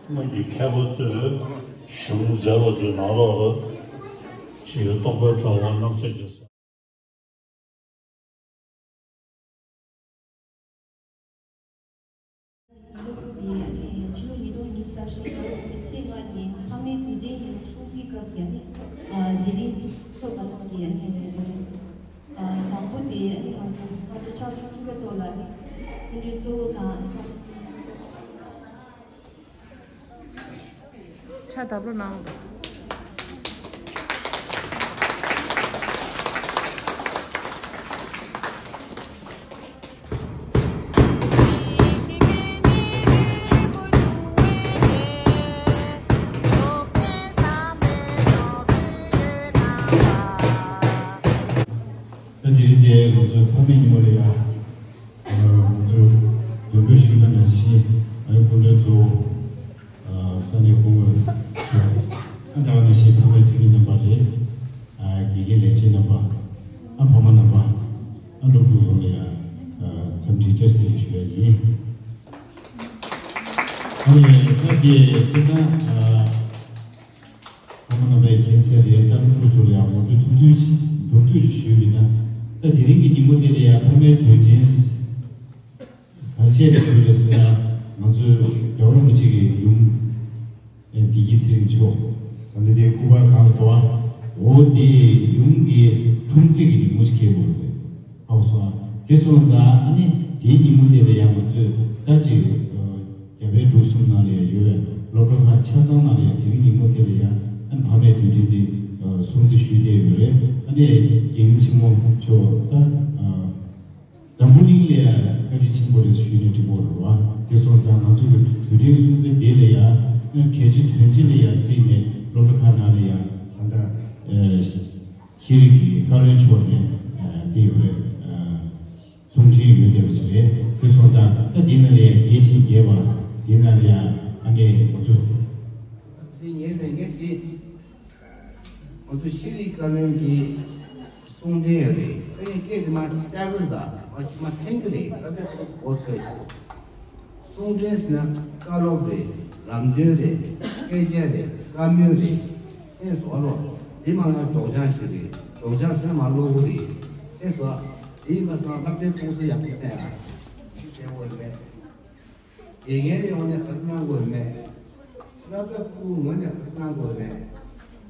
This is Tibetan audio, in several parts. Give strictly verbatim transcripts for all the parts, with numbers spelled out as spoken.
སྔོན་གྱི་མཁས་པ་ཚོས་གཞུང་མཛད་པ་ཚོའི་ནང་ལོགས་ལ་ཅིག་རྟོགས་པའི་གྲོགས་པོ་རྣམ་གསལ་གྱི། ཕྱི་ལོ་ཉིས་སྟོང་ཉི་ཤུ་རྩ་བཞི་ལོའི་ཚེས་ལྔ་ཉིན་ཕ་མའི་དུས་དྲན་ཡིན་སྲུང་བརྩིའི་སྐབས་ཀྱི་ཨ་ནི་མཛད་རིམ་འདི་ཐོག་མ་ཐོག་གི་ཨ་ནི་དང་པོ་དེ་ཨ་ནི་ང་ཚོ་སྔ་དྲོ་ཕྱག་ཚོད་བཅུ་པའི་ཐོག་ལ་ཨ་ནི་སྐུ་མགྲོན་གཙོ་བོ་དང་། ཕྱག་བརྡབ་རོགས་གནང་། ད་དེ་རིང་འདི་ང་ཚོའི་ཕ་མའི་ཉིན་མོ་རེད་ཡ། ང་ཚོས་འཛོམས་འདུ་ཞུས་པ་ནང་བཞིན་ཨ་ནི་སྐུ་མགྲོན་གཙོ་བོ་ས་གནས་སྐུ་ངོ་ཨ་ད་ག་ནང་བཞིན་ཕ་མའི་འཐུས་མི་རྣམ་པ་རེད། དགེ་རྒན་ལས་བྱེད་རྣམ་པ། ཨ་ཕ་མ་རྣམ་པ། ཨ་སློབ་ཕྲུག་ཡོངས་ལ་ཡང་འཚམས་འདྲི་བཀྲ་ཤིས་བདེ་ལེགས་ཞུ་ཡ་ཡིན། ཨ་ནི་ད་དེ་སྤྱིར་བཏང་ཨ་ཕ་མ་རྣམ་པས་མཁྱེན་གསལ་རེད། ད་སློབ་ཕྲུག་ཚོ་ལ་ཡང་ངོ་སྤྲོད་ཐུང་ཐུང་ཞིག་མདོར་བསྡུས་ཤིག་ཞུས་པ་ཡིན་ན། ད་དེ་རིང་གི་ཉིན་མོ་དེ་ལ་ཡང་ཕ་མའི་དུས་ཆེན་ག་རེ་བྱས་ནས་ཞུས་རེད་ཟེར་ན། ང་ཚོའི་རྒྱལ་བ་རིན་པོ་ཆེ་གི་ཡུམ་བདེ་སྐྱིད་ཚེ་རིང་མཆོག་ད་ལྟ་དེ་སྐུ་པར་སྒང་ལ་འདུག་ཨ། འོ་དེ་ཡུམ་གྱི་འཁྲུངས་ཚེས་ཀྱི་ཉིན་མོ་ཞིག་འཁེལ་དགོས་རེད། ཧ་གོ་སོང་ཨ། དེ་སོང་ཙང་ཨ་ནི་དེའི་ཉིན་མོ་དེ་ལ་ཡང་ང་ཚོས་ད་ཅིག་རྒྱ་བལ་འབྲུག་གསུམ་ནང་ལ་ཡང་ཡོད་པའི་སློབ་གྲྭ་ཁག་ཆ་ཚང་ནང་ལ་ཡང་དེ་རིང་ཉིན་མོ་དེ་ལ་ཡང་ཨ་ནི་ཕ་མའི་དུས་དྲན་འདི་སྲུང་བརྩི་ཞུས་བསྡད་ཡོད་རེད། ཨ་ནི་རྒྱལ་ཡུམ་ཆེན་མོ་མཆོག་ད་འཛམ་བུ་གླིང་ལ་ཡང་བཀའ་དྲིན་ཆེན་པོ་རེད་ཞུས་ནས་འགྲིག་གི་རེད་བ། དེ་སོང་ཙང་ང་ཚོ་གི་དུས་དྲན་སྲུང་བརྩི་འདི་ལ་ཡང་ཨ་ནི་གལ་ཆེ་དོན་ཆེ་ལ་ཡང་བརྩིས་ནས་སློབ་གྲྭ་ཁག་ནང་ལ་ཡང་ད་ལྟ་ཤེས་རིག་གི་བཀའ་བློན་མཆོག་ནས་དེ་ཡོད་རེད། གསུང་འཕྲིན་ཡོད་བསྡད་པ་ཞིག་རེད། དེ་སོང་ཙང་ད་འདི་ནང་ལ་ཡང་རྒྱས་ཤིང་རྒྱས་པ་འདི་ནང་ལ་ཡང་ཨ་ནི་ང་ཚོ། དེ་ངའི་ལས་འགན་དེ་ང་ཚོ་ཤེས་རིག་བཀའ་བློན་གྱི་གསུང་འཕྲིན་ཡོད་རེད། ཨ་ནི་སྐད་དེ་མ་བཅར་གི་ད་མ་མ་འཐེན་གི་རེད། ཨ་ནི་གོ་ཚོད་ཤོག་གསུང་འཕྲིན་ཟེར་ན་བཀའ་སློབ་རེད། ལམ་སྟོན་རེད། སྐད་ཆ་རེད། བཀའ་མོལ་རེད། ཨེ་བཟོ་ལོ། འདི་མ་ང་སྒྲོག་སྦྱང་ཞིག་རེད། སྒྲོག་སྦྱང་ཟེར་ན་མ་བློ་གོ་རེད། ཨེ་བཟོ། འདི་མ་སོང་ལྷ་བྲིས་ཕུང་སུ་ཡག་པོ་བསྟན་ཨ། ཞིག་བསྟན་དགོས་མེད། དགེ་རྒན་ཡོང་ནས་ག་རེ་གནང་དགོས་མེད། ལྷ་བྲིས་ཕུང་ངོས་ནས་ག་རེ་གནང་དགོས་མེད།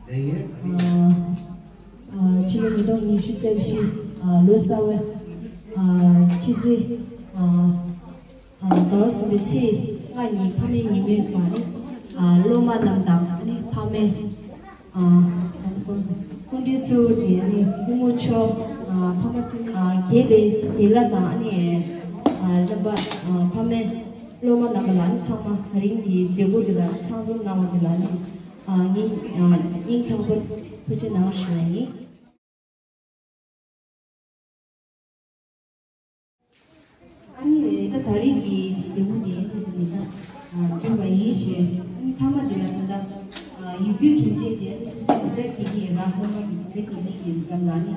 ལས་ངན་ག་རེ། ཕྱི་ལོ་ཉིས་སྟོང་ཉི་ཤུ་རྩ་བཞི་ལོ་གསར་བའི་ཕྱི་ཚེས་ཟླ་བ་གསུམ་པའི་ཚེས་ལྔ་ཉིན་ཕ་མའི་ཉིན་མོའི་བར་ནི་སློབ་མ་རྣམས་དང་ནི་ཕ་མའི་སྐུ་མགྲོན་གཙོ་བོ་དེ་ནི་སྐུ་ངོ་མཆོག་ཕ་མ་དེ་ནི་དགེ་ལས་དགེ་ལགས་དང་ནི་རྣམ་པ་ཕ་མའི་སློབ་མ་རྣམ་པ་ལ་ནི་ཚང་མ་ད་རིང་གི་མཛད་སྒོ་འདི་ལ་ཚང་འཛོམས་གནང་བ་འདི་ལ་ནི་སྙིང་སྙིང་ཐག་པ་ཐུགས་རྗེ་གནང་ཞུ་བ་ཡིན། ཨ་ནི་ད་ད་རེས་ཀྱི་མཛད་སྒོ་དེ་འདི་ད་མཇུག་པ་ཡིན་ཞེས། ཨ་ནི་མཐའ་མ་འདི་ལ་ད་ཡིག་སྒྱུར་དྲུང་ཆེ་དེ་སོ་སོའི་འཛིན་གྲྭ་དགེ་རྒན་ར་སློབ་མ་གི་འཛིན་གྲྭ་དགེ་རྒན་གྱི་འཛམ་ལ་ནི།